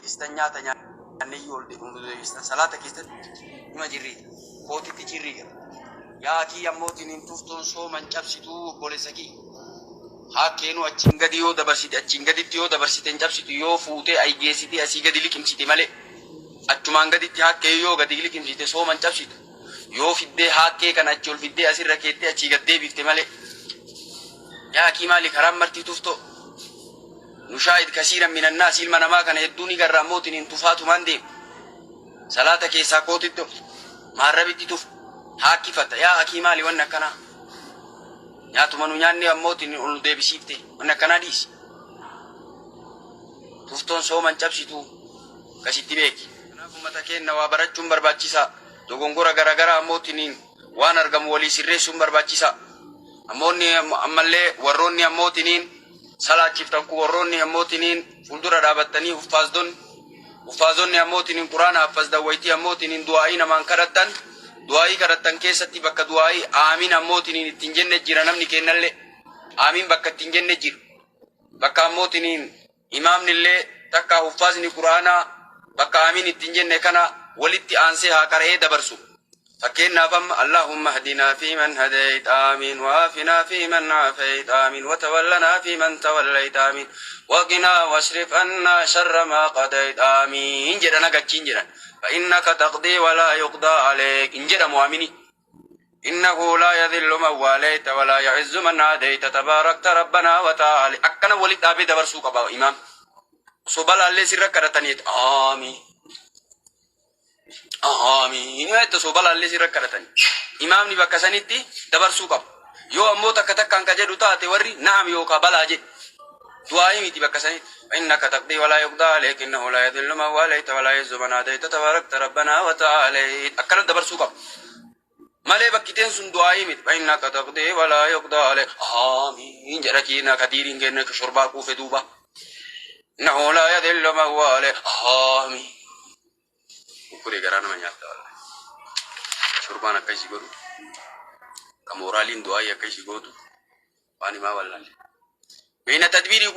Deebistan nyaata nyaanneyyuu ol nu deebistan salaata keessatti nima jirriita kootitti cirrii gala yaa kiyya ammootiin hin tuftoon sooman cabsituu obboleessa kiyya haakkeenuu achiin gadi yoo dabarsite achiin gaditti yoo dabarsite hin cabsitu yoo fuutee aygeessitee asii gadi liqimsite malee achumaan gaditti haakkee yoo gadi liqimsite sooman cabsitu yoo fiddee haakkee kana achi ol fiddee asirra keettee achii gad deebifte malee yaa kii maali karaan martii tuftoo Nushaahid kasiiran minannaas ilma namaa kana hedduu ni garra ammootiin hin tufaatumaan deema. Salaata keessaa kootitti tufa. Maarrabitti tufa. Haakkifata. Yaa akii maali wanni akkanaa? Nyaatuma nu nyaannee ammootiin ol nu deebisiifte. Wanni akkanaa dhiisi. Tuftoon sooman cabsituu. Akkasitti beeki. Kanaaf ummata keenna waa barachuun barbaachisaa. Dogongora garagaraa ammootiniin waan argamu walii sirreessuun barbaachisaa. Ammoonni ammallee warroonni ammootiniin salaachiftan kun warroonni ammootiniin fuuldura dhaabattanii huffaazdonni huffaazonni ammootiniin quraana haffazdan waytii ammootiniin du'aa'ii namaan kadhattan du'aa'ii kadhattan keessatti bakka du'aa'ii aamiin ammootiniin ittiin jenne jira namni keennallee aamiin bakka ittiin jenne jira bakka ammootiniin imaamnillee takkaa huffaazni quraanaa bakka aamiin ittiin jenne kana walitti aansee haa qara'ee dabarsu. Fakkeenyaaf amma Allahumma hdinaa fi man hadayt aamiin wa'aafinaa fi man aafayt aamiin watawallanaa fi man tawallayt aamiin waqinaa wasrif annaa sharra maa qadayt aamiin jedhan agachiin jedhan fa innaka taqdii walaa yuqdaa aleek hin jedhamu aamini innahu laa yadhillu man waalayta walaa ya'izzu man aadayta tabaarakta rabbanaa wa ta'aala akkana walitti dhaabee dabarsuu qaba imaam osoo balaallee sirra kadhataniit aamiin Aamiin. Yoo jette osoo balaallee sirra kadhatani. Imaamni bakka sanitti dabarsuu qaba. Yoo ammoo takka takkaan ka jedhu taate warri na'am yookaa balaa jedhi. Du'aa'ii miti bakka sanitti. Innaka taqdii walaa yuqdaa aleyk innahu laa yadhillu man waalayta walaa yu'izzu man aadayta tabaarakta rabbanaa wa ta'aalayt. Akkana dabarsuu qaba. Malee bakkiteen sun du'aa'ii miti. Innaka taqdii walaa yuqdaa aleyk. Aamiin jedha kiina kadiiriin kenna shorbaa quufe duuba. Innahu laa yadhillu man waalayta. Aamiin. Kukkuree garaa nama nyaatta wallahi. Shurbaan akka isii godhu, ka mooraaliin du'aayii akka isii gootu waan himaa wallaalle. Beeyna tadbiirii.